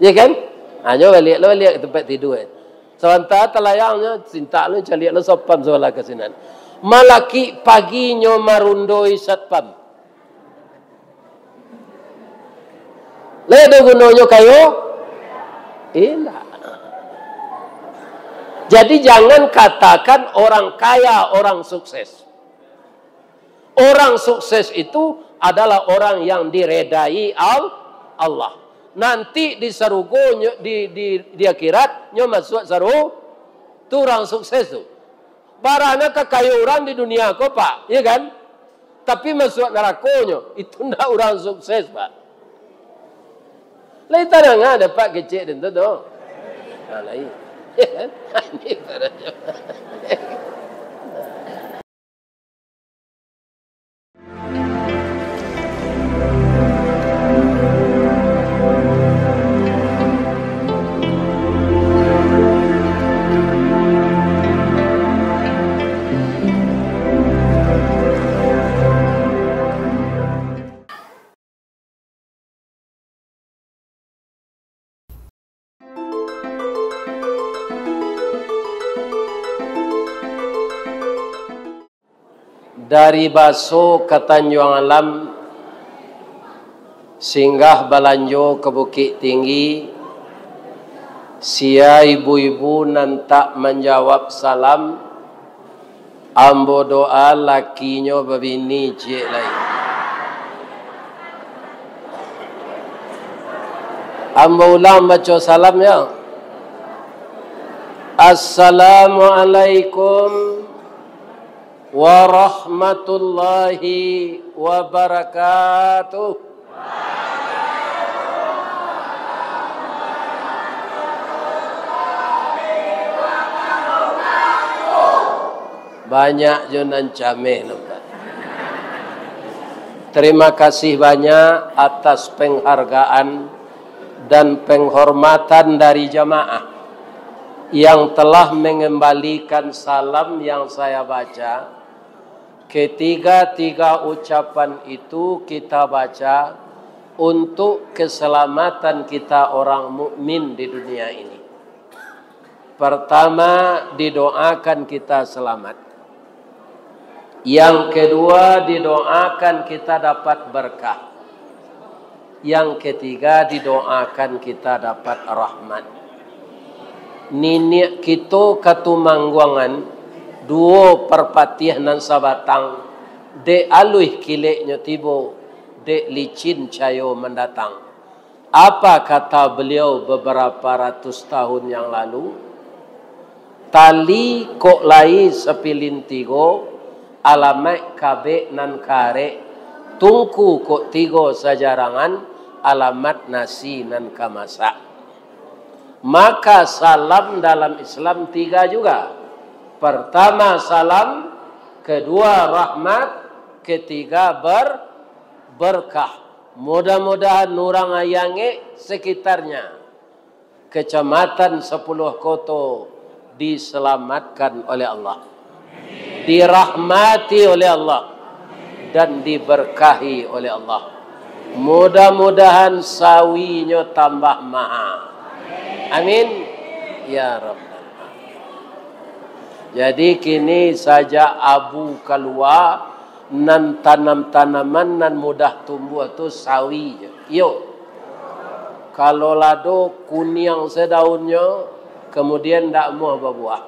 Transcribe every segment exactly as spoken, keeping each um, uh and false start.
Ya kan? Hanyo baliak lo, baliak ka tampek tidua. Sabanta talayangnyo, sintak lo, caliak lo, sapam sabalah ka sinan. Malakik paginyo marundoi satpam. Lai ado gunonyo kayo? Indak. Jadi, jangan katakan orang kaya, orang sukses. Orang sukses itu adalah orang yang diredai Al-, Allah. Nanti di sarugo nyo, di, di, di akhirat, nyo masuak saru-, tu urang sukses tu. Barana ka kayo urang di dunia ko, Pak, iya kan? Tapi masuak narako nyo, itu ndak urang sukses, Pak. Lai tadanga dek Pak kecek den tu, tu. Nah, lai. Ini baru. Dari Baso ka Tanjuang Alam, singgah balanjo ka Bukik Tinggi, sia ibu-ibu nan tak manjawab salam, ambo doa lakinyo babini ciek lai. Ambo ulang baco salam, yo. Assalamualaikum warahmatullahi wabarakatuh. Banyak jo nan cameh nampak. Terima kasih banyak atas penghargaan dan penghormatan dari jamaah yang telah mengembalikan salam yang saya baca. Ketiga-tiga ucapan itu kita baca untuk keselamatan kita orang mukmin di dunia ini. Pertama, didoakan kita selamat. Yang kedua, didoakan kita dapat berkah. Yang ketiga, didoakan kita dapat rahmat. Niniak kito Katumangguangan, duo Parpatiah nan sabatang, dek aluih kileknyo tibo, dek licin cayo mandatang. Apa kata beliau beberapa ratus tahun yang lalu? Tali kok lai sapilin tigo, alamaik kabek nan karek, tungku kok tigo sajarangan, alamat nasi nan ka masak. Maka salam dalam Islam tiga juga. Pertama salam, kedua rahmat, ketiga ber-, berkah. Mudah-mudahan urang Ayangek sekitarnya, Kecamatan Sepuluh Koto diselamatkan oleh Allah, dirahmati oleh Allah, dan diberkahi oleh Allah. Mudah-mudahan sawinyo tambah maha. Amin. Ya Rabbal Alamin. Jadi kini sajak abu kalua, nan tanam-tanaman nan mudah tumbuah tu sawi je. Iyo. Kalau lado kuniang sadaunnyo, kemudian ndak amuah babuah.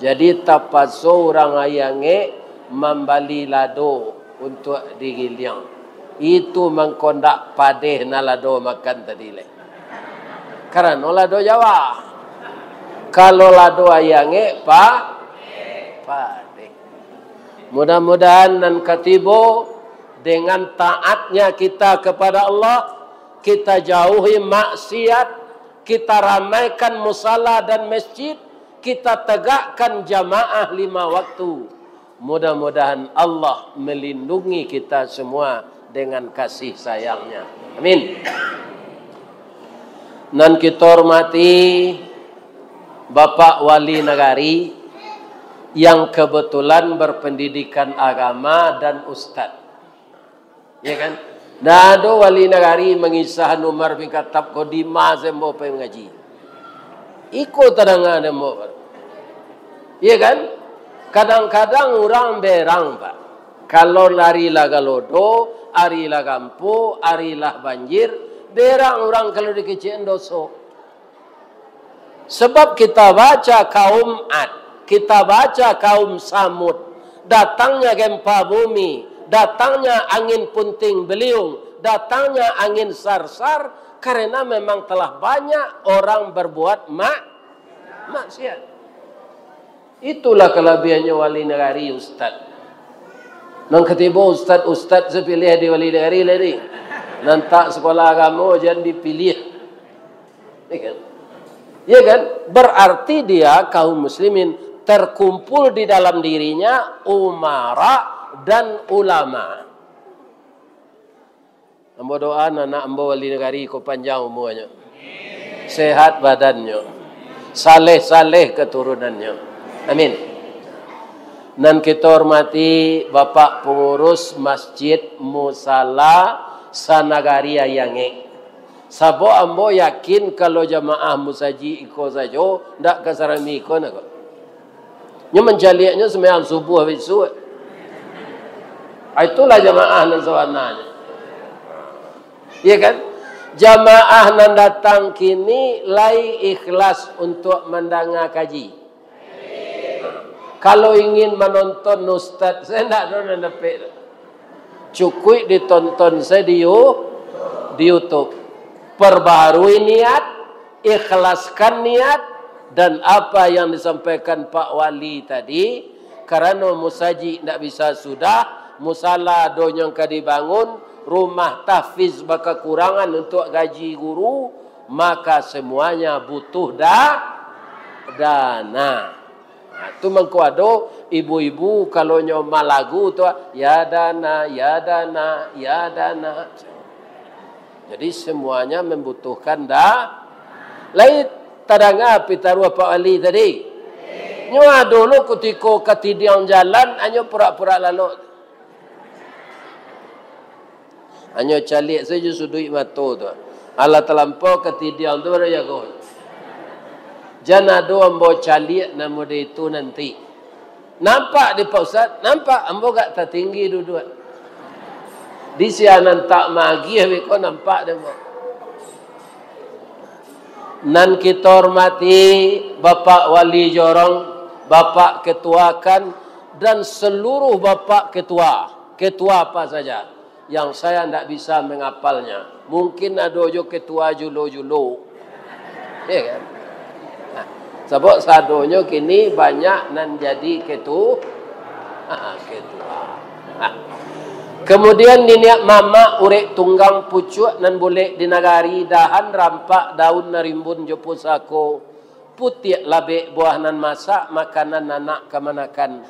Jadi tapaso urang Ayangek mambali lado untuak digiliang. Itu mangko ndak padeh nan lado makan tadi lai. Karano lado Jawa. Kalau lado Ayangek, pa-, padeh. Mudah-mudahan nan katibo, dengan taatnya kita kepada Allah, kita jauhi maksiat, kita ramaikan musala dan masjid, kita tegakkan jamaah lima waktu. Mudah-mudahan Allah melindungi kita semua dengan kasih sayang-Nya. Amin. Nan kita hormati Bapak Wali Nagari yang kebetulan berpendidikan agama dan ustad. Ya kan? Ndak ado wali nagari mangisah Umar bin Khattab ko dima se ambo pai mangaji. Iko tadanga dek ambo. Iya kan? Kadang-kadang urang berang, Pak. Kalau ari lah galodo, ari lah gampo, ari lah banjir, berang urang kalau dikecek doso. Sebab kita baca kaum Ad, kita baca kaum Samud, datangnya gempa bumi, datangnya angin puting beliung, datangnya angin sarsar, karena memang telah banyak orang berbuat mak-, maksiat. Itulah kalabiahannyo wali nagari, ustaz. Nan katibo ustaz-ustaz sapiliah di wali nagari lai. Nan tak sekolah agamo jan dipiliah. Ya kan? Ya kan? Berarti dia kaum muslimin terkumpul di dalam dirinya umara dan ulama. Ambo doa anak ambo wali nagari ko panjang umuanyo, sehat badannyo, saleh-saleh keturunannyo. Amin. Nan kito hormati Bapak Pengurus Masjid Musala Sanagari Ayangek. Sabab ambo yakin kalau jamaah musajik iko sajo, ndak ka sarami iko nako. Nyo mancaliaknyo sumbayang subuah bisuak. Ah, itulah jamaah nan sabananyo. Iya kan? Jamaah nan datang kini lai ikhlas untuak mandanga kaji. Kalau ingin manonton ustaz, saya ndak ado nan dapek. Cukuik ditonton sajo di You-, di YouTube. Perbaharui niat, ikhlaskan niat, dan apa yang disampaikan Pak Wali tadi, karano musajik ndak bisa sudah, musala ado nan ka dibangun, rumah tahfiz bakakurangan untuak gaji guru, maka semuanya butuh da-, dana. Nah, tu mangko ado ibu-ibu kalau nyo malagu tu, "Ya dana, ya dana, ya dana." Jadi semuanya membutuhkan da-, lai tadanga pitaruah Pak Wali tadi. Nyo ado lo kutiko katidiang jalan, anyo purak-purak lalok. Hanyo caliak sajo suduik mato tu. Alah talampau katidiang tu baru jago. Jan ado ambo caliak namo di itu nanti. Nampak di Pak Ustaz? Nampak. Ambo agak tatinggi duduak. Di sinan tak magiah beko nampak dek ambo. Nan kito hormati Bapak Wali Jorong, Bapak Ketua kan, dan seluruh Bapak Ketua, ketua apa saja. Yang saya ndak bisa mengapalnya. Mungkin ado jo ketua julo-julo. Ya kan? Nah, sabab sadonyo kini banyak nan jadi ketu-, ketua. Nah. Kemudian niniak mamak urek tunggang pucuak nan bulek di nagari, dahan rampak daun nan rimbun jo pusako, putiak labek buah nan masak, makanan anak kamanakan.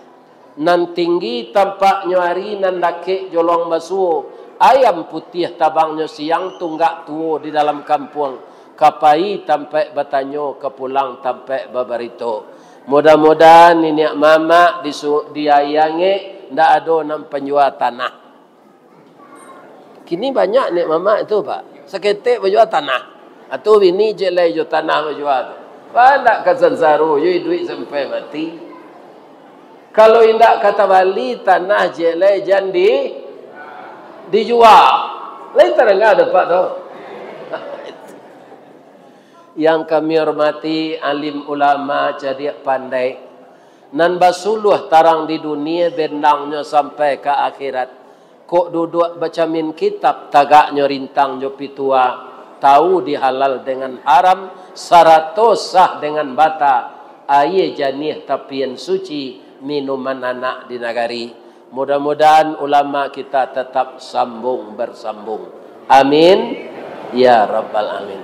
Nan tinggi tampaknyo ari, nan dakek jolong basuo. Ayam putiah tabangnyo siang, tunggak tuo di dalam kampuang. Ka pai tampaik batanyo, ka pulang tampaik babarito. Mudah-mudahan niniak mamak di su-, di Ayangek ndak ado nan panjua tanah. Kini banyak niniak mamak tu, Pak. Saketek bajua tanah. Atau bini cek lai jo tanah bajua tu. Pak, ndak ka sansaro jo iduik sampai mati. Kalau indak ka tabali tanah cek lai jan di, dijua. Lai tadanga dek Pak tu. Yang kami hormati alim ulama, cadiak pandai, nan basuluah tarang di dunia, bendangnyo sampai ka akhirat. Kok duduak bacamin kitab, tagaknyo rintang jo pitua, tahu di halal dengan haram, sarato sah dengan bata, aia janiah tapian suci, minuman anak di nagari. Mudah-mudahan ulama kita tetap sambung bersambung. Amin. Ya Rabbal Alamin.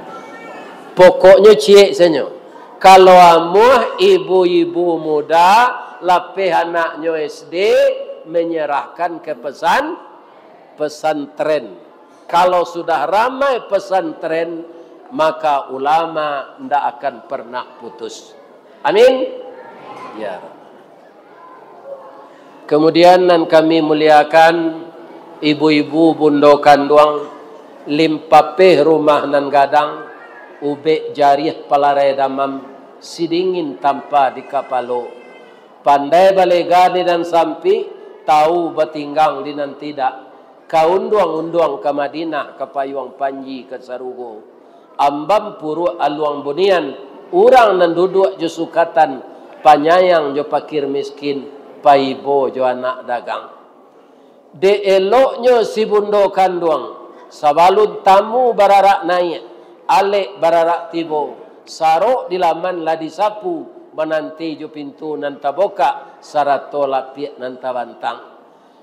Pokoknyo ciek sanyo. Kalau amuah ibu-ibu muda, lapeh anaknyo S D, menyerahkan ke pesan-, pesantren. Kalau sudah ramai pesantren, maka ulama ndak akan pernah putus. Amin. Ya. Kemudian nan kami muliakan, Ibu-ibu bundo kanduang, limpapeh rumah nan gadang, ubek jariah palarai damam, sidingin tampa di kapalo. Pandai balega di nan sampik, tahu batinggang di nan tidak. Ka unduang-unduang ka Madinah, ka payuang panji ka sarugo. Ambam puruak aluang bunian, urang nan duduak jo sukatan, panyayang jo pakir miskin, paibo jo anak dagang. Dek eloknyo si bundo kanduang, sabalun tamu bararak naiak, alek bararak tibo, sarok di laman lah disapu, mananti jo pintu nan tabokak, sarato lapiak nan tabantang.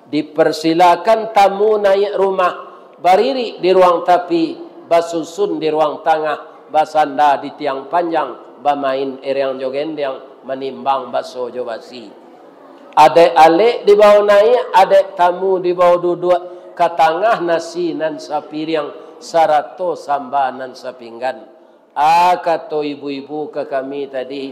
Dipersilakan tamu naiak rumah, baririk di ruang tapi, basusun di ruang tangah, basanda di tiang panjang, bamain ereang jo gendeang, manimbang baso jo basi. Adaik alek dibawo naiak, adaik tamu dibawo duduak, ka tangah nasi nan sapiriang, sarato samba nan sapinggan. Ah, kato ibu-ibu ka kami tadi,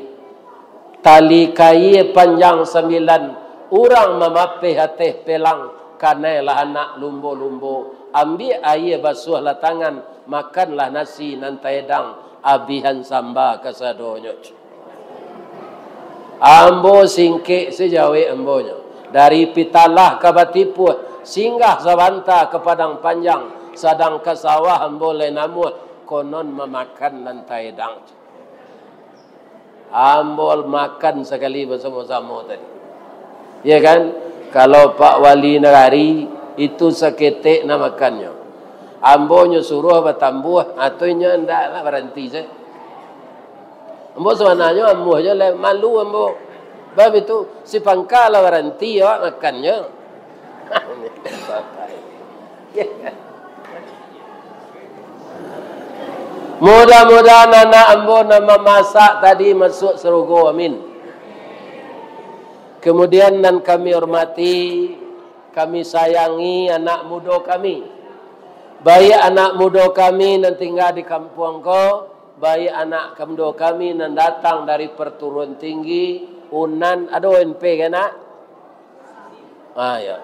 tali kaia panjang sambilan, urang mamapeh ateh pelang, kanailah anak lumbo-lumbo, ambiak aia basuahlah tangan, makanlah nasi nan taedang, abihan samba kasadonyo. Ambo singkek se jawek ambonyo. Dari Pitalah ka Batipuah, singgah sabanta ka Padang Panjang, sadang ka sawah ambo lai namuah, konon mamakan nan taedang. Ambo makan sakali basamo-samo tadi. Ya kan? Kalau Pak Wali Nagari, itu saketek nak makannyo. Ambo nyo suruah batambuah, atau inyo ndak lah, baranti se. Ambo sabananyo amuah jo lai, malu ambo. Bab itu, si pangka lah baranti awak makannyo. Mudah-mudahan anak ambo nan mamasak tadi masuak sarugo, amin. Kemudian nan kami hormati, kami sayangi anak mudo kami. Baik anak mudo kami nan tingga di kampuang ko, baik anak mudo kami nan datang dari perturuan tinggi, Unan, ado U N P kan, Nak? Ah, ya.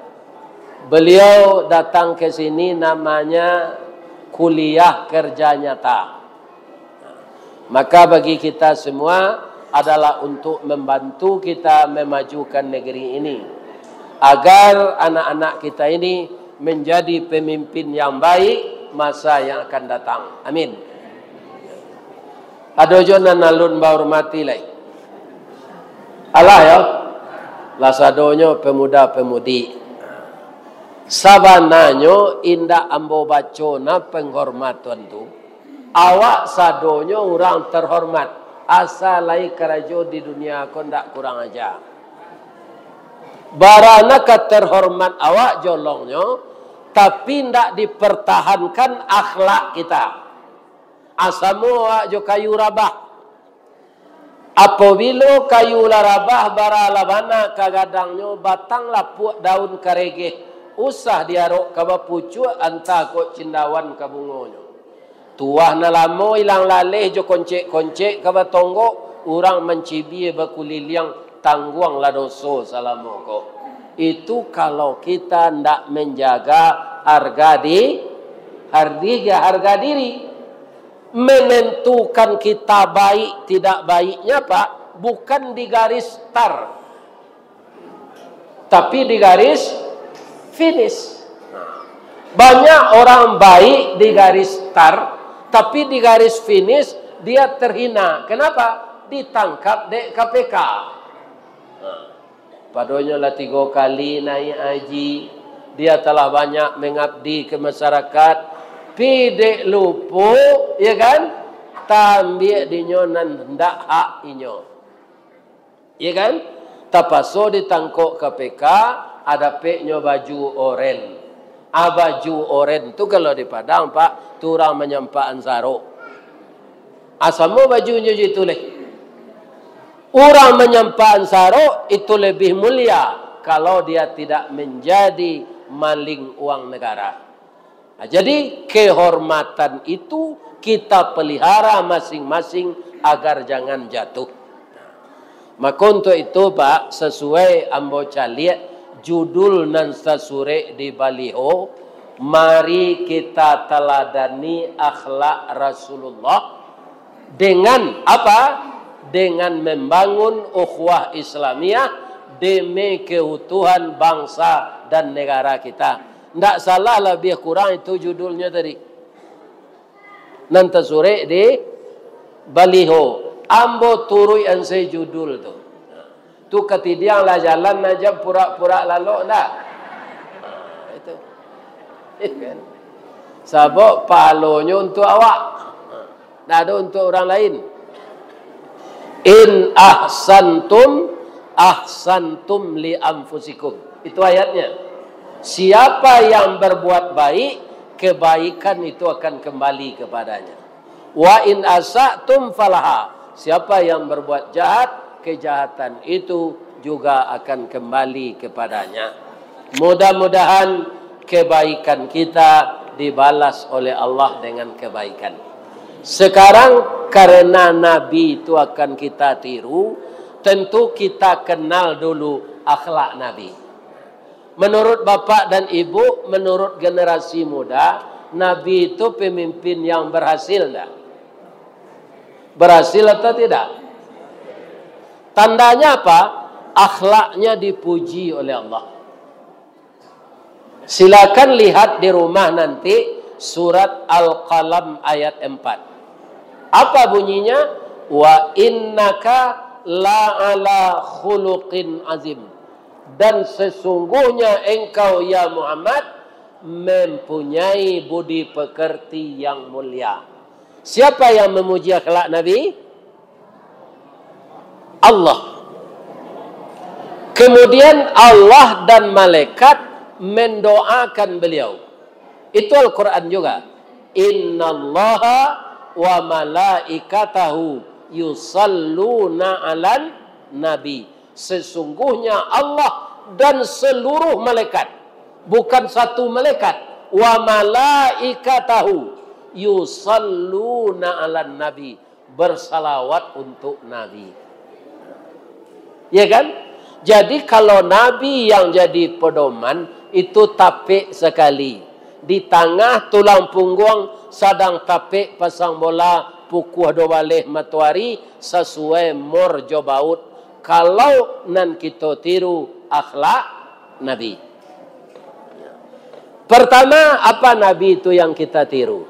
Beliau datang ke sini namanya kuliah kerja nyata. Maka bagi kita semua adalah untuk membantu kita memajukan negeri ini, agar anak-anak kita ini menjadi pemimpin yang baik masa yang akan datang. Amin. Ado jo nan alun bahormati lai. Alah yo, lah sadonyo pemuda-pemudi. Sabananyo indak ambo baco na penghormatan tu. Awak sadonyo urang terhormat, asa lai karajo di dunia ko ndak kurang aja. Barana ka terhormat awak jolongnyo, tapi ndak dipertahankan akhlak kita. Asamo awak jo kayu rabah. Apabilo kayu lah rabah, bara lah bana ka gadangnyo, batang lapuak, daun karegeh, usah diarok ka bapucuak, anta kok cindawan ka bungonyo. Tuah nan lamo ilang laleh jo koncek-koncek ka batonggok, urang mancibia bakuliliang, tangguanglah doso salamo ko. Itu kalau kita ndak menjaga harga di-, harga, harga diri. Menentukan kita baik tidak baiknya, Pak, bukan di garis start, tapi di garis finish. Banyak orang baik di garis start, tapi di garis finish dia terhina. Kenapa? Ditangkap dek K P K. Padonyo lah tigo kali naiak haji, dia telah banyak mengabdi ke masyarakat, pi dek lupo, ya kan, taambiak dinyo nan ndak hak inyo. Ya kan? Tapaso ditangkok K P K, adapeknyo baju oren. Ah, baju oren tu kalau di Padang, Pak, tu urang manyampakan sarok. Ah, samo bajunyo jo itu leh. Urang manyampakan sarok itu lebih mulia kalau dia tidak menjadi maling uang negara. Nah, jadi kehormatan itu kita pelihara masing-masing agar jangan jatuh. Maka untuk itu, Pak, sesuai ambo caliak, Judul nan tasurek di baliho, mari kita taladani akhlak Rasulullah dengan apa? Dengan membangun ukhuwah Islamiyah demi keutuhan bangsa dan negara kita. Ndak salah, labiah kurang itu judulnya tadi. Nan tasurek di baliho. Ambo turuik an se judul tu. Tu katidiang lah jalan aja purak-purak lalok ndak? Nah, itu. Iya kan? Sabab pahalonyo untuk awak. Ndak ado untuk urang lain. "In ahsantum, ahsantum li anfusikum." Itu ayatnya. Siapa yang berbuat baik, kebaikan itu akan kembali kepadanya. "Wa in asa'tum falaha." Siapa yang berbuat jahat, kejahatan itu juga akan kembali kepadanya. Mudah-mudahan kebaikan kita dibalas oleh Allah dengan kebaikan. Sekarang, karena Nabi itu akan kita tiru, tentu kita kenal dulu akhlak Nabi. Menurut bapak dan ibu, menurut generasi muda, Nabi itu pemimpin yang berhasil ndak? Berhasil atau tidak? Tandanya apa? Akhlaknya dipuji oleh Allah. Silakan lihat di rumah nanti surat Al-Qalam ayat empat. Apa bunyinya? "Wa innaka la ala khuluqin azim." Dan sesungguhnya engkau, ya Muhammad, mempunyai budi pekerti yang mulia. Siapa yang memuji akhlak Nabi? Allah. Kemudian Allah dan malaikat mendoakan beliau. Itu Al-Quran juga. "Innallaha wa malaikatahu yusalluna 'alan nabi." Sesungguhnya Allah dan seluruh malaikat, bukan satu malaikat, "wa malaikatahu yusalluna 'alan nabi," bersalawat untuk Nabi. Ya kan? Jadi, kalau Nabi yang jadi pedoman, itu tapek sekali. Di tangah tulang pungguang sadang tapek pasang bola, pukua dua baleh matoari, sasuai mor jo baut. Kalau nan kito tiru akhlak Nabi. Pertama, apa Nabi itu yang kita tiru?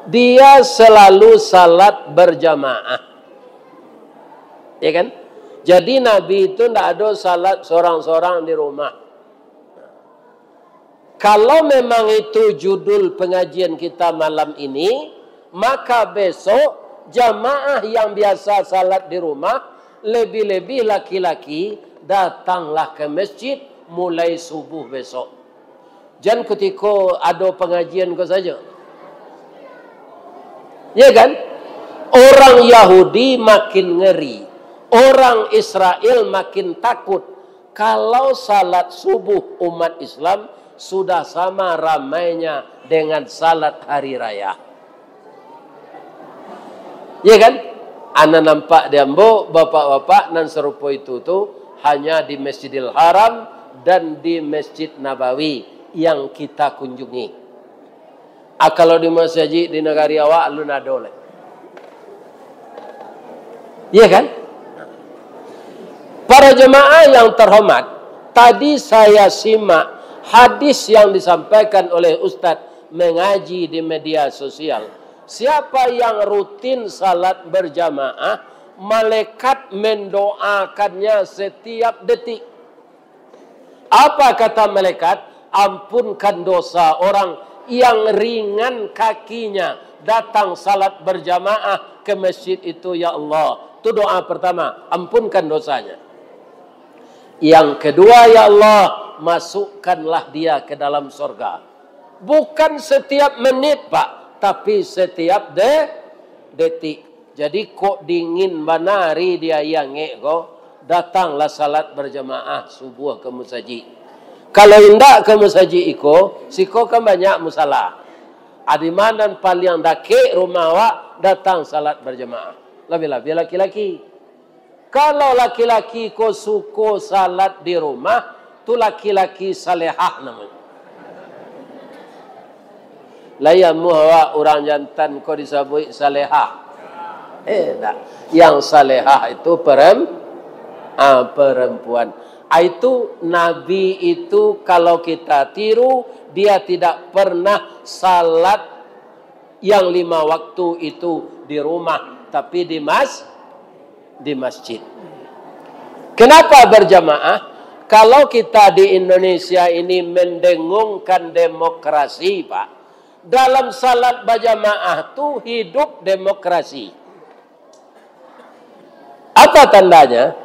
Dia selalu salat berjamaah. Ya kan? Jadi, Nabi itu ndak ado salat sorang-sorang di rumah. Kalau memang itu judul pengajian kita malam ini, maka besok jamaah yang biasa salat di rumah, lebih-lebih laki-laki, datanglah ke masjid mulai subuh besok. Jan kutiko ado pangajian ko sajo. Ya kan? Orang Yahudi makin ngeri. Orang Israel makin takut. Kalau salat subuh umat Islam sudah sama ramainya dengan salat hari raya. Ya kan? Ana nampak di ambo, bapak-bapak nan sarupo itu tu hanya di Masjidil Haram dan di Masjid Nabawi yang kita kunjungi. Ah, kalau di masajik di nagari awak, alun ado lai. Iya kan? Para jemaah yang terhormat, tadi saya simak hadis yang disampaikan oleh Ustaz mengaji di media sosial. Siapa yang rutin salat berjamaah, malaikat mendoakannya setiap detik. Apa kata malaikat? "Ampunkan dosa orang yang ringan kakinya datang salat berjamaah ke masjid itu, ya Allah." Itu doa pertama, ampunkan dosanya. Yang kedua, ya Allah, masukkanlah dia ke dalam sorga. Bukan setiap menit, Pak, tapi setiap de-, detik. Jadi, kok dingin bana ari di aia angek ko, datanglah salat berjamaah subuh ke musajik. Kalau indak ke musajik iko, siko kan banyak musala. Adi ma nan paliang dakek rumah awak, datang salat berjamaah. Labiah-labiah laki-laki. Kalau laki-laki ko suko salat di rumah, Tu laki-laki salehah namonyo. Lai amuah awak urang jantan ko disabuik salehah? Eh, ndak. Yang salehah itu perem-, ah, perempuan. Ah, itu Nabi itu kalau kita tiru, dia tidak pernah salat yang lima waktu itu di rumah, tapi di mas-, di masjid. Kenapa berjamaah? Kalau kita di Indonesia ini mendengungkan demokrasi, Pak, dalam salat berjamaah tu hidup demokrasi. Apa tandanya?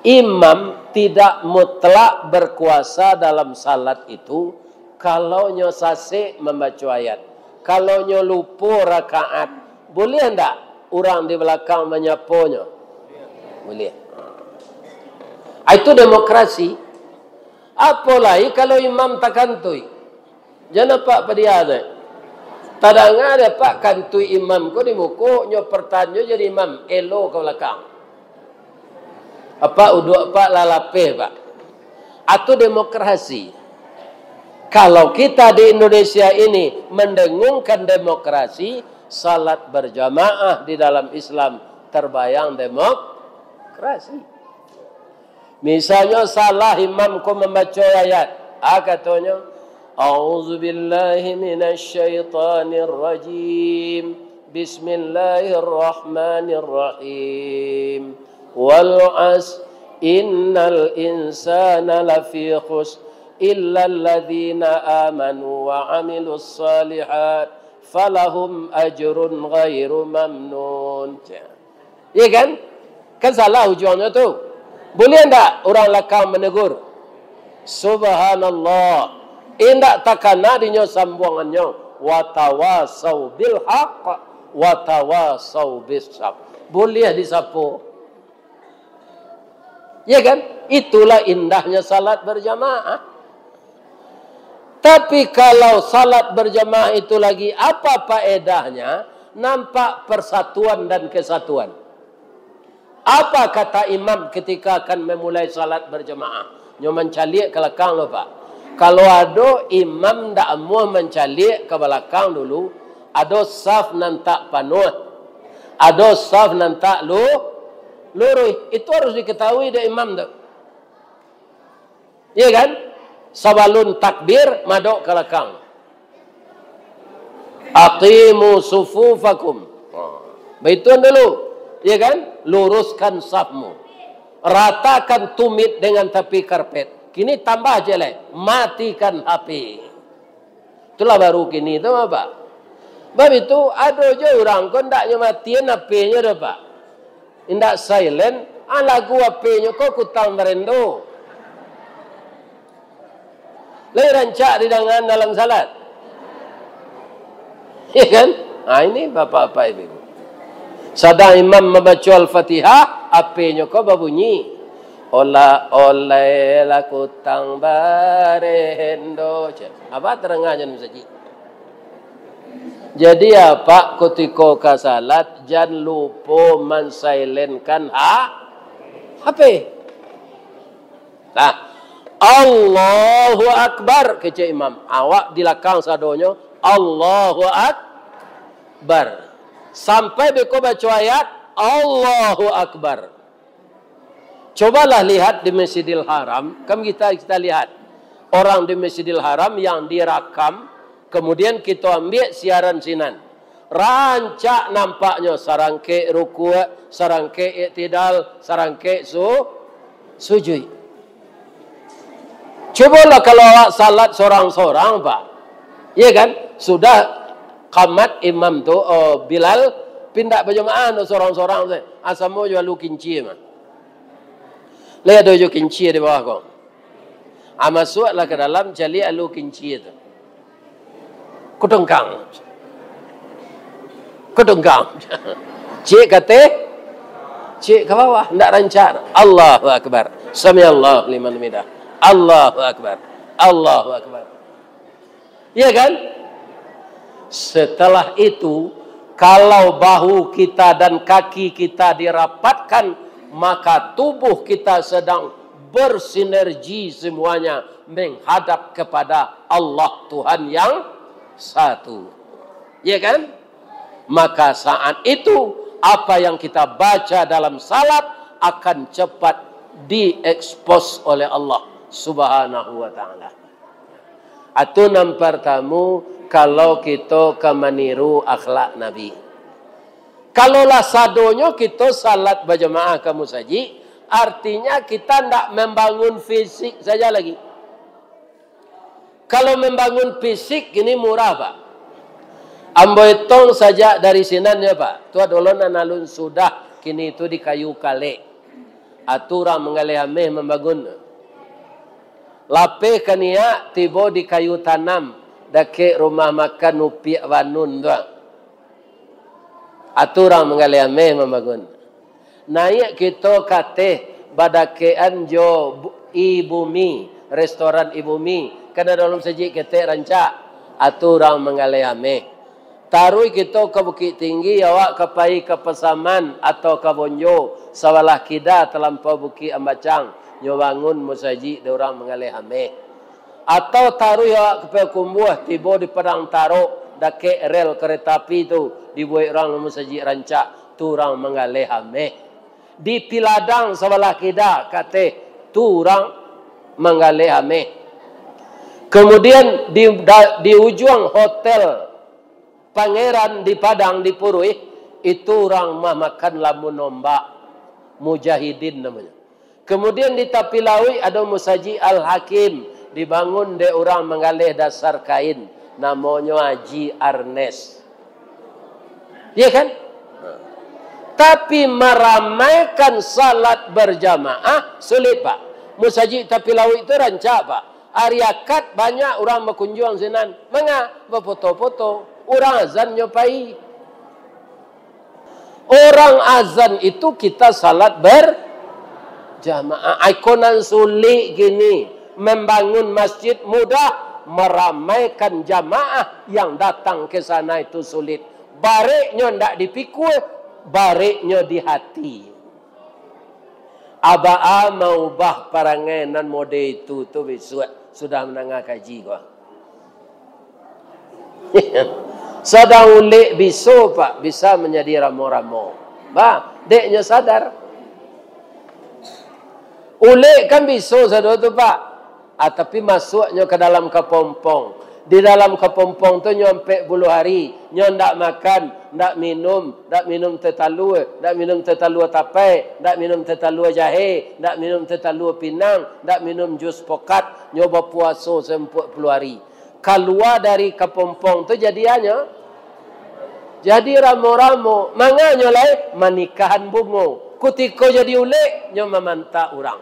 Imam tidak mutlak berkuasa dalam salat itu, kalau nyo sasek mambaco ayat, kalau nyo lupo rakaat, buliah ndak urang di balakang manyaponyo? Buliah. Ah, itu demokrasi. Apo lai kalau imam takantui? Jan apak padia tu. Tadanga dek apak kantuik imam ko di muko, nyo partanyo jadi imam, elo ka balakang. Apak uduak apak lah lapeh, Pak. Atu demokrasi. Kalau kita di Indonesia ini mendengungkan demokrasi, salat berjamaah di dalam Islam terbayang demokrasi. Misalnyo salah imam ko mambaco ayat, ah, katonyo, "A'udzubillahi minasyaitonirrajim. Bismillahirrahmanirrahim. Wal 'asr, innal insana lafi khusr, illalladzina amanu wa 'amilus shalihat, falahum ajrun ghairu mamnun." Cek. Iya kan? Kan salah ujuangnyo tu. Buliah ndak urang lakang manegur? Subhanallah. Indak takana dinyo sambuangannyo, "Watawasau bil haq, watawasau bis sabr." Buliah disapo. Ya kan? Itulah indahnya salat berjamaah. Tapi kalau salat berjamaah itu lagi, apa faedahnya? Nampak persatuan dan kesatuan. Apa kata imam ketika akan memulai salat berjamaah? Nyo mancaliak ka lakang lo, Pak. Kalau ado imam ndak amuah mancaliak ka balakang dulu, ado saf nan tak panuah, ado saf nan tak lu-, luruih. Itu harus diketahui dek imam tu. Iya kan? Sabalun takbir, madok ka lakang. "Aqimu sufufakum." Baituan dulu. Iya kan? Luruskan safmu. Ratakan tumit dengan tapi karpet. Kini tambah jelek. Matikan H P. Itulah baru kini tu, Pak. Bab itu, ado jo urang ko ndak nyo matian H P-nyo doh, Pak. Indak silent, ah, lagu H P-nyo ko Kutang Barendo. Lai rancak didangan dalam salat. Ya kan? Ah, ini bapak-bapak ibu. Sadang imam mambaco Al-Fatihah, H P-nyo ko babunyi. Olah oleh lah Kutang Barendo. Cek. Apa terangahnya masajid? Jadi, apak kutiko ka salat, jan lupo mansilenkan ha-, H P. Nah, "Allahu Akbar," kecek imam. Awak di lakang sadonyo, "Allahu Akbar." Sampai beko baco ayat, "Allahu Akbar." Cobalah lihat di Masjidil Haram, kan kita, kita lihat orang di Masjidil Haram yang direkam, kemudian kita ambil siaran sinan. Rancak nampaknyo, sarangkek rukuk, sarangkek iktidal, sarangkek su-, sujud. Cubolah kalau awak salat sorang-sorang, Pak. Iya kan? Sudah kamat imam tu, oh, Bilal, pindah bajamaah tu sorang-sorang tu. Ah, samo jo alu kinci mah. Lai ado jo kinci di bawah ko. Ah, masuaklah ka dalam, caliak alu kinci tu. Kudengkang. Kudengkang. Cik kateh, cik ka bawah, ndak rancak. Allahu Akbar. Samiallahu liman hamidah. Allahu Akbar. Allahu Akbar. Iya kan? Setelah itu, kalau bahu kita dan kaki kita dirapatkan, maka tubuh kita sedang bersinergi semuanya menghadap kepada Allah Tuhan yang satu. Ya kan? Maka saat itu, apa yang kita baca dalam salat akan cepat diekspos oleh Allah Subhanahu wa Ta'ala. Atu nan partamu, kalau kito ka maniru akhlak Nabi. Kalau lah sadonyo kito salat bajamaah ka musajik, artinya kita ndak membangun fisik saja lagi. Kalau membangun fisik, kini murah, Pak. Ambo etong sajak dari sinan, ya, Pak. Tu ado lo nan alun sudah, kini tu di kayu kalek. Atu urang manggaleh ameh mambangun. Lapeh ka niak, tibo di kayu tanam, dakek rumah makan Upiak Wanun tu. Atu urang manggaleh ameh mambangun. Naiak kito ka ateh, badakekan jo bu-, I Bumi, restoran I Bumi, kan ado dalam sajik ketek rancak. Atu urang manggaleh ameh. Taruih kito ka Bukik Tinggi, awak ka pai ka Pasaman atau ka Bonjo, sabalah kida talampau Bukik Ambacang, nyo bangun musajik dek urang manggaleh ameh. Atau taruih awak ka Payakumbuah, tibo di Padang Tarok, dakek rel kareta api tu, dibuek urang musajik rancak, tu urang manggaleh ameh. Di Piladang sabalah kida ka ateh, tu urang manggaleh ameh. Kemudian di, da-, di ujuang hotel Pangeran di Padang, di Puruih, itu urang mah makan lamun ombak, mujahidin namonyo. Kemudian di tapi lauik ado Musajik Al-Hakim, dibangun dek urang manggaleh dasar kain, namonyo Haji Arnes. Ya kan? Tapi maramaikan salat berjamaah sulit, Pak. Musajik tapi lauik tu rancak, Pak. Ari Akad banyak urang bakunjuang sinan. Manga? Bafoto-foto. Urang azan nyo pai. Urang azan itu kita salat berjamaah. Ai ko nan sulik kini. Membangun masjid mudah, meramaikan jamaah yang datang ke sana itu sulit. Bareknyo ndak dipikul, bareknyo di hati. Abaa maubah parangai nan mode itu tu bisuak sudah mandanga kaji ko. Sadang ulek biso, Pak, bisa manjadi ramo-ramo. Bah, dek nyo sadar. Ulek kan biso sado tu, Pak. Ah, tapi masuaknyo ka dalam kapompong. Di dalam kapompong tu nyo ampek puluah ari, nyo ndak makan, ndak minum, ndak minum teh talua, ndak minum teh talua tapai, ndak minum teh talua jahe, ndak minum teh talua pinang, ndak minum jus pokat, nyo bapuaso sampuak puluah ari. Kalua dari kapompong tu jadi anyo, jadi ramo-ramo. Manganyo lai manikahan bungo. Kutiko jadi ulek, nyo mamantak urang.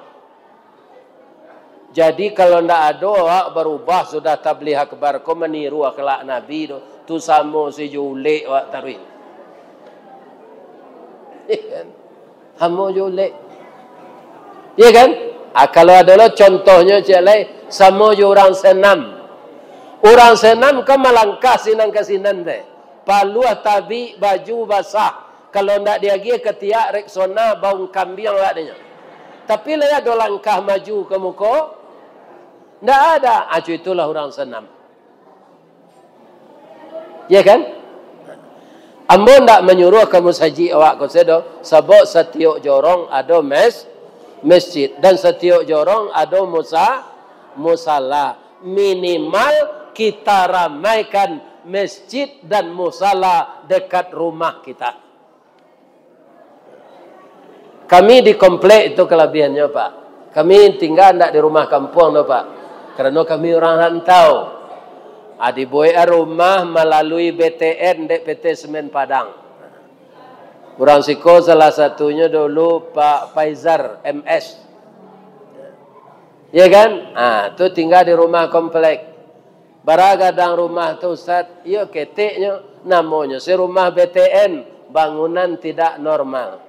Jadi, kalau ndak ado awak barubah sudah tabligh akbar ko maniru akhlak Nabi tu, tu samo se jo ulek awak taruih. Samo jo ulek. Iya kan? Ah, kalau ado lo contohnyo ciek lai, samo jo urang senam. Urang senam kan malangkah sinan ka sinan teh. Paluah tabik, baju basah. Kalau ndak diagiah ka tiak Rexona, baung kambiang awak dinyo. Tapi lai ado langkah maju ka muko? Ndak ada. Acu itulah urang senam. Ya kan? Ambo ndak manyuruah ka musajik awak ko sedo, sabab satiok jorong ado mes-, masjid, dan satiok jorong ado musa-, musala. Minimal kita ramaikan masjid dan musala dekat rumah kita. Kami di komplek itu kalabihannyo, Pak. Kami tingga ndak di rumah kampuang doh, Pak. Karano kami urang rantau. Ah, dibuek rumah malalui B T N dek P T Semen Padang. Urang siko salah satunyo dulu Pak Faizar M S. Ya kan? Ah, tu tingga di rumah komplek. Bara gadang rumah tu, Ustaz? Iyo, keteknyo. Namonyo se rumah B T N, bangunan tidak normal.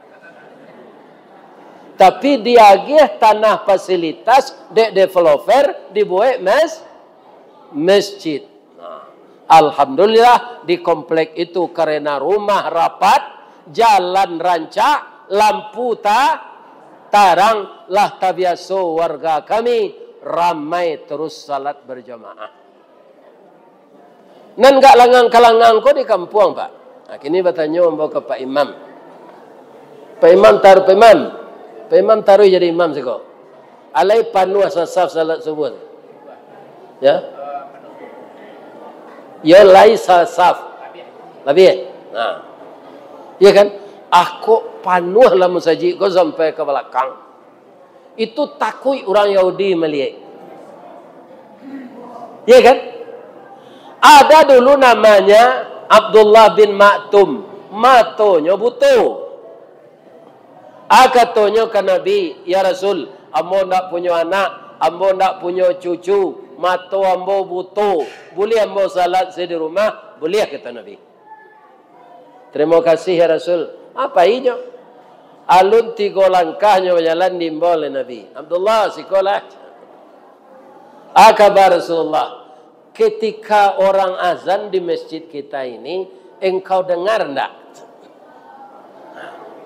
Tapi diagiah tanah fasilitas dek developer dibuek mes-, masjid. Nah, alhamdulillah di komplek itu karena rumah rapat, jalan rancak, lampu ta-, Tarang lah tabiaso warga kami ramai terus salat berjamaah. Nan gak langang-kalangang ko di kampuang, Pak. Nah, kini batanyo ambo ka Pak Imam. Pak Imam taruih, Pak Imam. Pak Imam taruih jadi imam siko. Alai panuah sasaf salat subuah. Ya. Ya, lai sasaf. Labiah. Nah. Ya kan? Ah, kok panuah lah musajik ko sampai ka balakang. Itu takuik urang Yahudi maliek. Ya kan? Ada dulu namanya Abdullah bin Maktum. Matonyo buto. Ah, katonyo ka Nabi, "Ya Rasul, ambo ndak punyo anak, ambo ndak punyo cucu, mato ambo buto. Buliah ambo salat se di rumah?" "Buliah," kato Nabi. "Tarimo kasih, ya Rasul." Apo inyo? Alun tigo langkah nyo bajalan diimbau dek Nabi. "Abdullah, sikolah." "Ah, kaba Rasulullah, ketika orang azan di masjid kita ini, engkau dengar ndak?"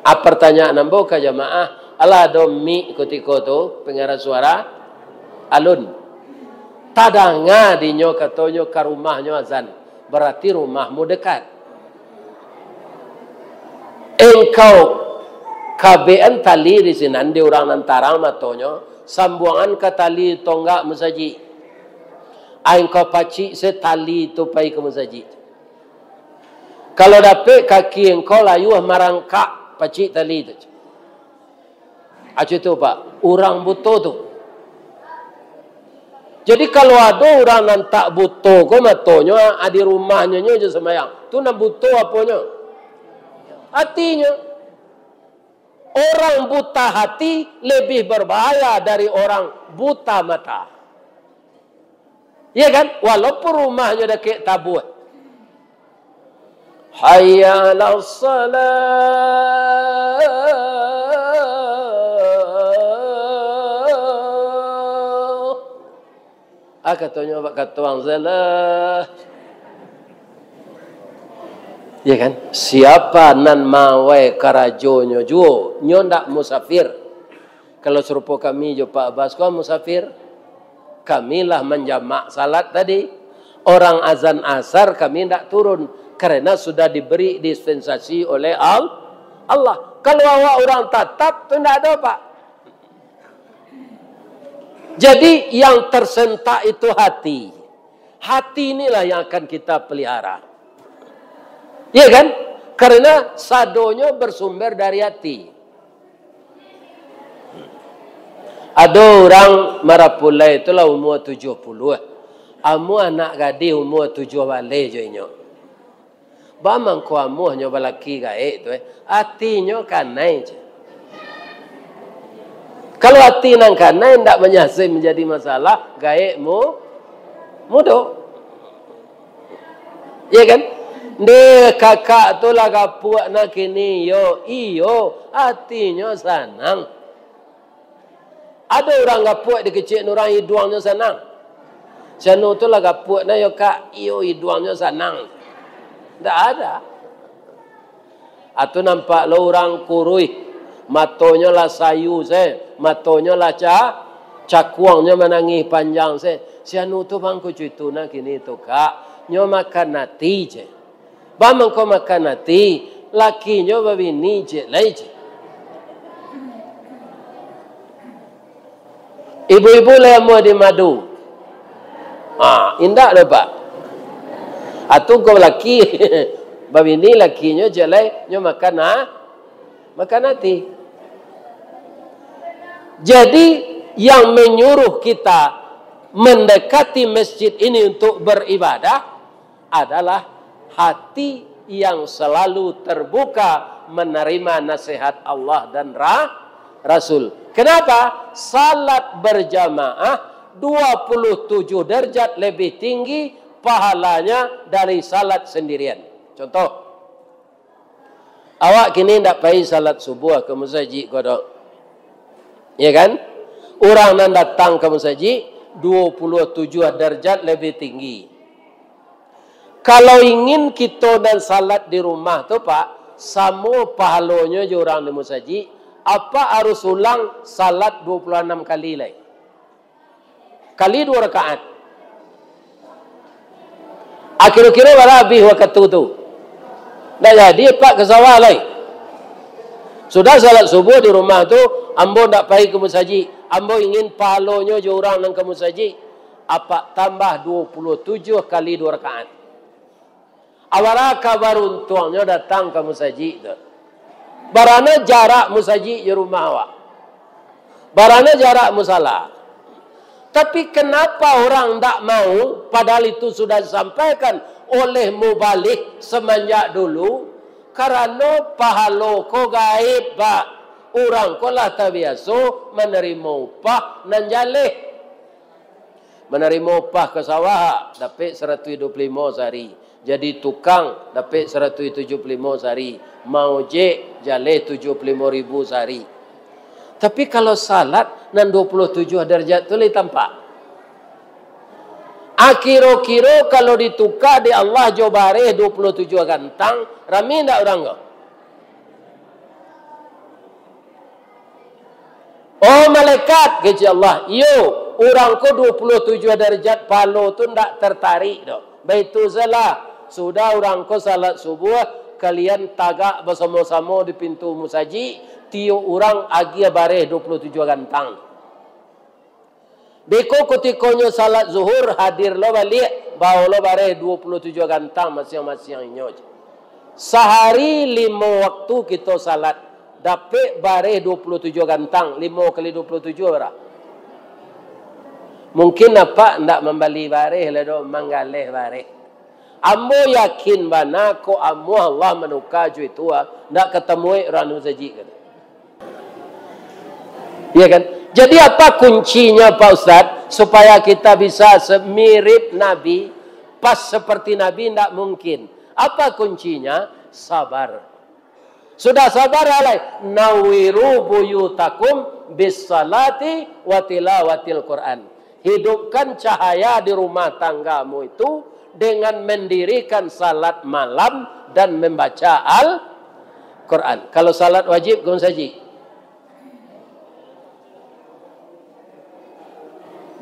Ah, pertanyaan ambo ka jamaah, alah ado mik kutiko tu, pengeras suara? Alun. Tadanga dinyo katonyo ka rumahnyo azan, berarti rumahmu dekat. Engkau kabean tali di sinan di urang nan tarang matonyo, sambuangan ka tali tonggak musajik. Ai, engkau pacik se tali tu pai ka musajik. Kalau dapek kaki engkau layuah marangkak, pacik tali tu. Acu tu, Pak, urang buto tu. Jadi, kalau ado urang nan tak buto ko matonyo, ah, di rumahnyo nyo jo sumbayang. Tu nan buto aponyo? Hatinyo. Orang buta hati lebih berbahaya dari orang buta mata. Iya kan? Walaupun rumahnyo dakek tabuah. "Hayya 'alas shalah." Ah, katonyo bak katuang salah. Ya kan? Siapa nan mawai karajonyo juo, nyo ndak musafir. Kalau sarupo kami jo Pak Abbas, ko musafir. Kami lah manjamak salat tadi. Orang azan asar kami ndak turun, karena sudah diberi dispensasi oleh Al-, Allah. Kalau awak urang tatap, tu ndak ado, Pak. Jadi, yang tersentak itu hati. Hati inilah yang akan kita pelihara. Iya kan? Karena sadonyo bersumber dari hati. Ado urang marapulai tu lah umua tujuah puluah. Amuah anak gadih umua tujuah baleh jo inyo. Ba mangko amuahnyo balaki gaek tu, eh? Atinyo kanai je. Kalau ati nan kanai, ndak manyasai manjadi masalah, gaek mu-, mudo. Iya kan? Ndeh, kakak tu lah gapuak nah kini, yo, iyo, atinyo sanang. Ado urang gapuak di kecek urang, iduangnyo sanang. Sianu tu lah gapuak nah yo, Kak, iyo, iduangnyo sanang. Ndak ada. Atu nampak lo urang kuruih, matonyo lah sayu se, matonyo lah ca-, cakuangnyo manangih panjang se. Sianu tu bangko cuitu nah kini tu, Kak. Nyo makan ati je. Ba mangko makan ati, lakinyo babini ciek lai ciek. Ibu-ibu lai amuah di madu. Ha, indak doh, Pak. Atu ko laki, babini lakinyo ciek lai, nyo makan, ha? Makan ati. Jadi, yang menyuruh kita mendekati masjid ini untuk beribadah, adalah hati yang selalu terbuka menerima nasihat Allah dan Ra-, Rasul. Kenapa? Salat berjamaah dua puluh tujuh derajat lebih tinggi pahalanya dari salat sendirian. Contoh, awak kini ndak pai salat subuah ka musajik ko doh. Ya kan? Urang nan datang ka musajik dua puluh tujuah derajat lebih tinggi. Kalau ingin kito nan salat di rumah tu, Pak, samo pahalonyo jo urang di musajik, Apak harus ulang salat dua puluh anam kali lai. Kali dua rakaat. Akiro-kiro bara abih wakatu tu. Ndak jadi apak ka sawah lai. Sudah salat subuah di rumah tu, ambo ndak pai ka musajik. Ambo ingin pahalonyo jo urang nan ka musajik. Apak tambah dua puluh tujuh kali dua rakaat. Awak ka baruntuangnyo datang ka musajik tu. Barana jarak musajik jo rumah awak. Barana jarak musala. Tapi kenapa orang ndak mau, padahal itu sudah disampaikan oleh mubalig semenjak dulu? Karano pahalo ko gaib, Pak. Urang ko lah tabiaso manarimo upah nan jaleh. Manarimo upah ka sawah, dapek saratuih duo puluah limo sahari. Jadi tukang, dapek saratuih tujuah puluah limo sahari. Maojek, jaleh tujuah puluah limo ribu sahari. Tapi kalau salat, nan dua puluh tujuah darajat tu lai tampak. Akiro-kiro kalau dituka dek Allah jo bareh dua puluh tujuah gantang, rami ndak urang ko? Oh malaikat, kecek Allah, iyo, urang ko dua puluh tujuah darajat pahalo tu ndak tartarik doh. Baitu sajolah, sudah urang ko salat subuah, kalian tagak basamo-samo di pintu musajik, tiok urang agiah bareh dua puluh tujuah gantang. Beko kutikonyo salat zuhur, hadir lo baliak, bao lo bareh dua puluh tujuah gantang masiang-masiang inyo. Sahari limo waktu kito salat, dapek bareh dua puluh tujuah gantang, limo kali dua puluh tujuah bara? Mungkin apak ndak mambali bareh lai doh, manggaleh bareh. Ambo yakin bana, kok amuah Allah manuka jo itu, ah, ndak katamuek urang di musajik ko. Iya kan? Jadi apa kuncinya, Pak Ustaz, supaya kita bisa se-, mirip Nabi, pas seperti Nabi? Ndak mungkin. Apa kuncinya? Sabar. Sudah sabar, alai, nawiru buyutakum bis salati wa tilawatil Quran. Hidupkan cahaya di rumah tanggamu itu dengan mendirikan salat malam dan membaca Al-Quran. Kalau salat wajib, ka musajik.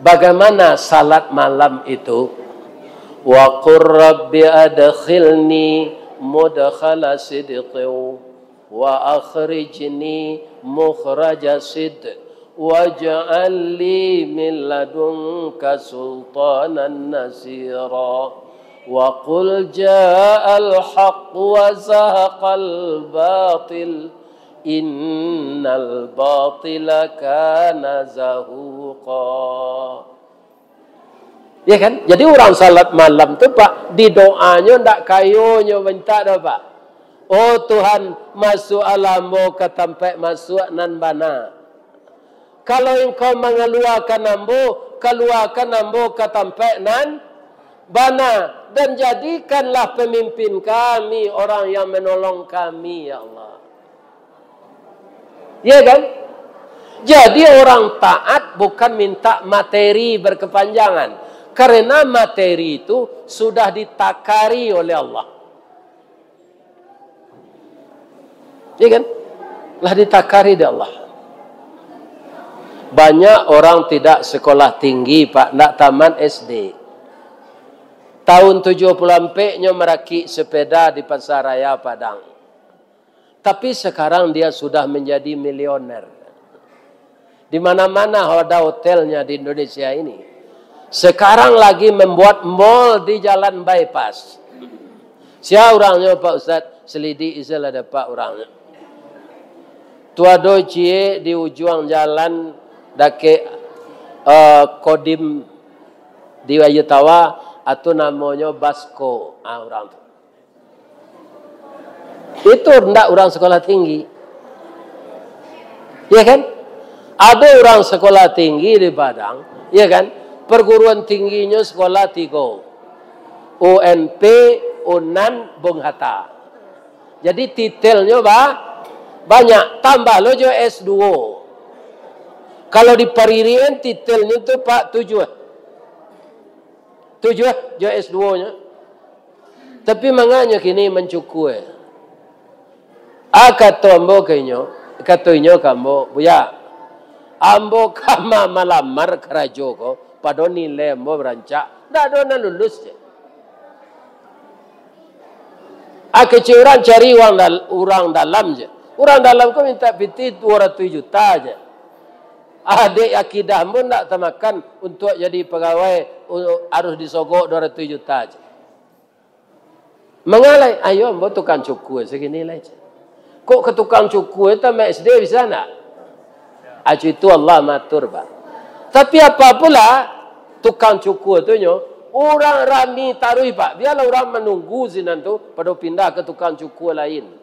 Bagaimana salat malam itu? Wa qur rabbi adkhilni mudkhala sidqin wa akhrijni mukhraja sidq, waj'al li min ladunka sultanan nasira. Wa qul ja'al haqq wa zahaqal batil, innal batila kana zahuqa. Ya kan? Jadi urang salat malam tu, Pak, di doanyo ndak kayo nyo mintak doh, Pak. Oh Tuhan, masuaklah ambo ka tampek masuak nan bana. Kalau Engkau mangaluakan ambo, kaluakan ambo ka tampek nan bana, dan jadikanlah pemimpin kami orang yang menolong kami, ya Allah. Ya kan? Jadi orang taat bukan minta materi berkepanjangan, karena materi itu sudah ditakari oleh Allah. Ya kan? Lah ditakari dek Allah. Banyak orang tidak sekolah tinggi, Pak, ndak tamat S D. Tahun tujuh puluh ampek nyo marakik sepeda di Pasar Raya Padang. Tapi sekarang dia sudah menjadi milioner. Di mana-mana ada hotelnya di Indonesia ini. Sekarang lagi membuat mall di Jalan Bypass. Sia urangnyo, Pak Ustaz? Selidik isi lah dapat urangnyo. Tu ado ciek di ujuang jalan dakek, eh, Kodim di Ayu Tawa, atau namonyo Basko. Ah, urang tu. Itu ndak urang sekolah tinggi. Ya kan? Ada urang sekolah tinggi di Padang, ya kan? Perguruan tingginyo sekolah tigo. U N P, Unan, Bung Hatta. Jadi titelnyo ba-, banyak, tambah lo jo S duo. Kalau di Paririan titelnyo tu, Pak, tujuah. Tujuah jo S duonyo. Tapi manganyo kini mancukua? Ah, kato ambo ka inyo, Kato inyo ka ambo, "Buya, ambo ka ma-, malamar karajo ko, pado nilai ambo rancak, ndak ado nan lulus," je. Ah, kecek urang cari urang dal-, urang dalam je. Urang dalam ko mintak pitih duo ratuih juta je. Ah, dek akidah ambo ndak tamakan untuak jadi pagawai, u-, harus disogok duo ratuih juta je. Mangalai, ayo ambo tukang cukur sagini lai je. Kok ka tukang cukur tamat S D bisa ndak? Acu itu Allah matur, Pak. Tapi apa pula tukang cukur tu nyo, urang rami taruih, Pak. Biarlah urang manunggu sinan tu, pado pindah ka tukang cukur lain.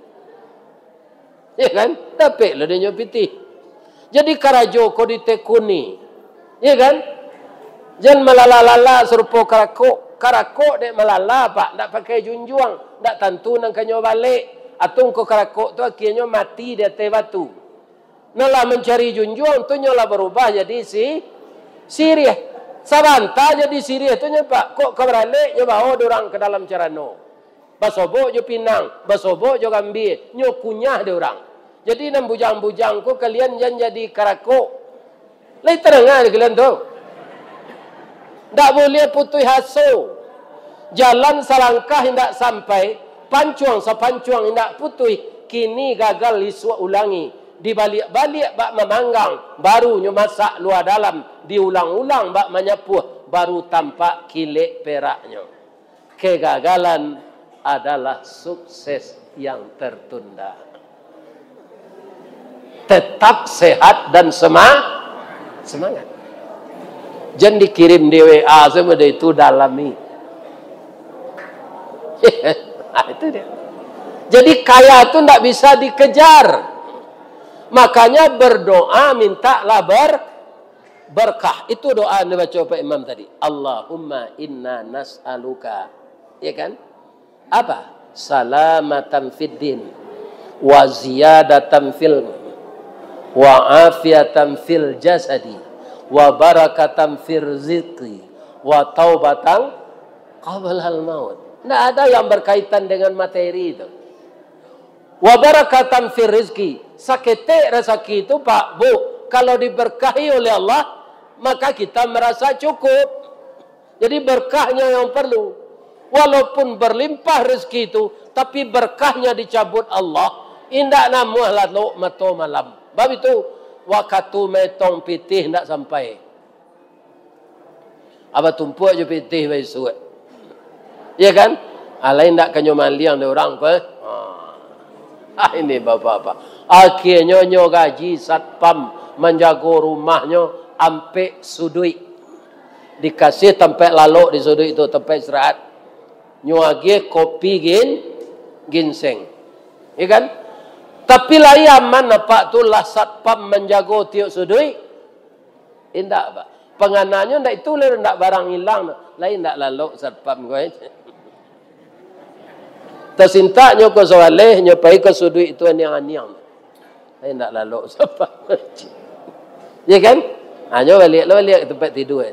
Ya kan? Dapek lah dinyo pitih. Jadi karajo ko ditekuni. Ya kan? Jan malala-lala sarupo karakok. Karakok dek malala, Pak, ndak pakai junjuang, ndak tantu nan kanyo balek. Atau engko karakok tu akienyo mati di ateh batu. Nah, lah mancari junjuang tu nyo lah barubah jadi si-, siriah. Sabanta jadi siriah tu nyo, Pak, kok ka baralek nyo bao dek urang ka dalam carano. Basobok jo pinang, basobok jo gambia, nyo kunyah dek urang. Jadi nan bujang-bujang ko kalian jan jadi karakok. Lai tadanga dek kalian tu? Ndak buliah putuih aso. Jalan salangkah indak sampai, pancuang sapancuang indak putuih, kini gagal isuak ulangi. Dibaliak-baliak bak mamanggang, baru nyo masak lua dalam, diulang-ulang bak manyapuah, baru tampak kilek peraknyo. Kegagalan adalah sukses yang tertunda. Tetap sehat dan sema-, semangat. Jan dikirim di W A sajo itu, dalami. Nah, itu dia. Jadi kaya tu ndak bisa dikejar. Makanya berdoa mintalah ber-, berkah. Itu doa yang dibaco Pak Imam tadi. "Allahumma inna nas'aluka." Ya kan? Apa? "Salamatan fid din, wa ziyadatan fil, wa afiatan fil jasadi, wa barakatan fir rizqi, wa taubatan qablal maut." Ndak ada yang berkaitan dengan materi itu. "Wa barakatan fir rizqi." Saketek rasaki itu, Pak, Bu, kalau diberkahi oleh Allah, maka kita merasa cukup. Jadi, berkahnya yang perlu. Walaupun berlimpah rezeki itu, tapi berkahnya dicabut Allah, indak namuah lalok mato malam. Bab itu, wakatu maetong pitih indak sampai. Abah tumpuak jo pitih baisuak. Iya kan? Alai indak kanyo maliang dek urang ko, eh? Ha. Ah, ini bapak-bapak. Akhirnyo nyo gaji satpam manjago rumahnyo ampek suduik. Dikasih tampek lalok di suduik tu, tampek istirahat. Nyo agiah kopi gin-, ginseng. Iya kan? Tapi lai aman apak tu lah satpam manjago tiok suduik? Indak, Pak. Pangananyo ndak itu, lai ndak barang ilang. Lai ndak lalok satpam ko, eh. Tasintak nyo ko sawaleh, nyo pai ka suduik tu aniang-aniang. Ai, indak lalok satpam. Ya kan? Ha, nyo baliak lo, baliak ka tampek tidua.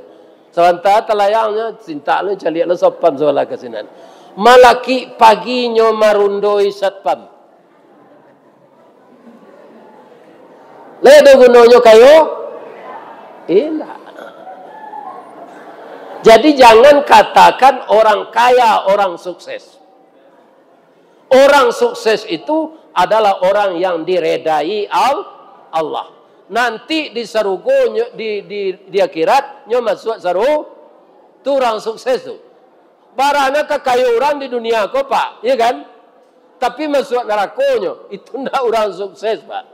Sabanta talayang nyo, sintak lo, caliak lo satpam sabalah ka sinan. Malakik pagi nyo marundoi satpam. Lai ado gunonyo kayo? Indak. Jadi, jangan katakan orang kaya, orang sukses. Orang sukses itu adalah orang yang diredai Al-, Allah. Nanti di sarugo nyo, di, di, di akhirat, nyo masuak saru-, tu orang sukses tu. Barana ka kayo urang di dunia ko, Pak, iya kan? Tapi masuak narako nyo, itu ndak urang sukses, Pak.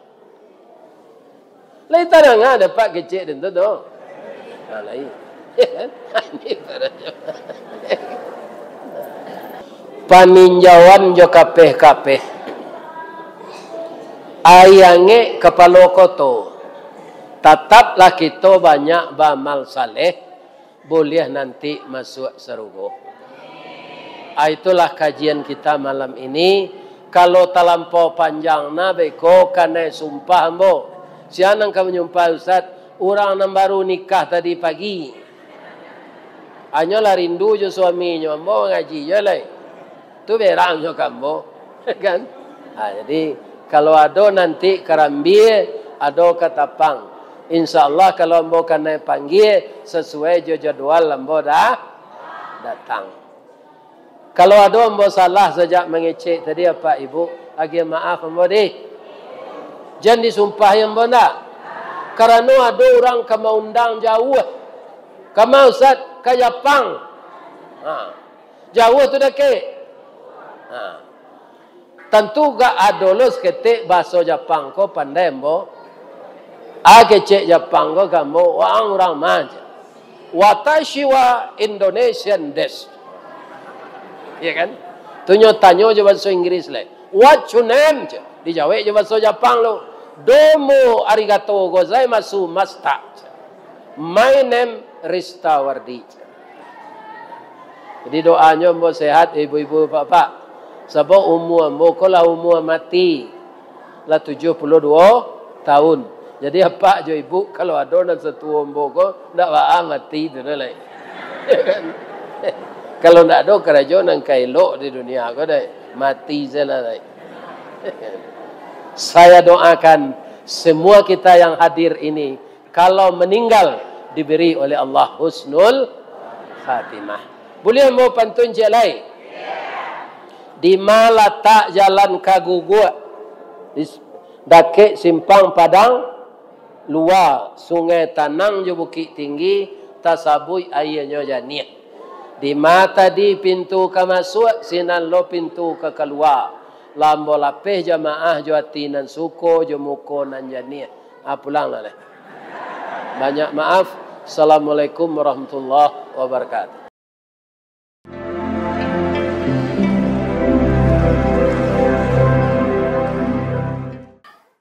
Lai tadanga dek Apak kecek den tu, tu? Nah, lai. Paninjauan jo kapeh-kapeh. Ai angek kapalo koto. Tataplah kito banyak baamal saleh, buliah nanti masuak sarugo. Ah, itulah kajian kita malam ini. Kalau talampau panjang nah, beko kanai sumpah ambo. Sia nan ka manyumpah, Ustaz? Urang nan baru nikah tadi pagi. Hanyolah rindu jo suaminyo, ambo mangaji jo lai. Tu berang jo ka ambo, kan? Ha, jadi, Kalau ado nanti karambia, ado katapang. Insya Allah, kalau ambo kanai panggia, sasuai jo jadwal ambo dah datang. Kalau ado ambo salah sajak mangecek tadi, Apak Ibu, agiah maaf ambo dih. Jan disumpahi ambo ndak? Karano ado urang ka maundang jauah. Kama, Ustaz? Ka Japang. Ha. Jauah tu dakek? Ha. Tantu gak ado lo saketek bahaso Japang ko pandai ambo. A kecek Japang ko ka ambo, "Wang urang ma," jar. "Watashi wa Indonesian desu." Iya kan? Tu nyo tanyo jo bahaso Inggris lai. "What your name?" jar. Dijawek jo bahaso Japang lo. "Domo arigato gozaimasu masta," jar. "My name Rista Wardi," jar. Jadi doanyo ambo sehat, ibu-ibu, bapak-bapak. Sabab umua ambo ko lah umua mati. Lah tujuah puluah duo tahun. Jadi apak jo ibu, kalau ado nan satuo ambo ko, ndak baa mati tu dah lai. Kalau ndak ado karajo nan ka elok di dunia ko dai, mati sajolah lai. Saya doakan semua kita yang hadir ini, kalau meninggal, diberi oleh Allah husnul khatimah. Buliah ambo pantun ciek lai? Dima latak jalan ka Guguak? Di s-, dakek simpang Padang Lua, Sungai Tanang jo Bukik Tinggi, tasabuik aianyo janiah. Dima tadi pintu ka masuak, sinan lo pintu ka kalua. Lah ambo lapeh jamaah jo ati nan suko, jo muko nan janiah. Ah, pulang lah lai. Banyak maaf. Assalamualaikum warahmatullahi wabarakatuh.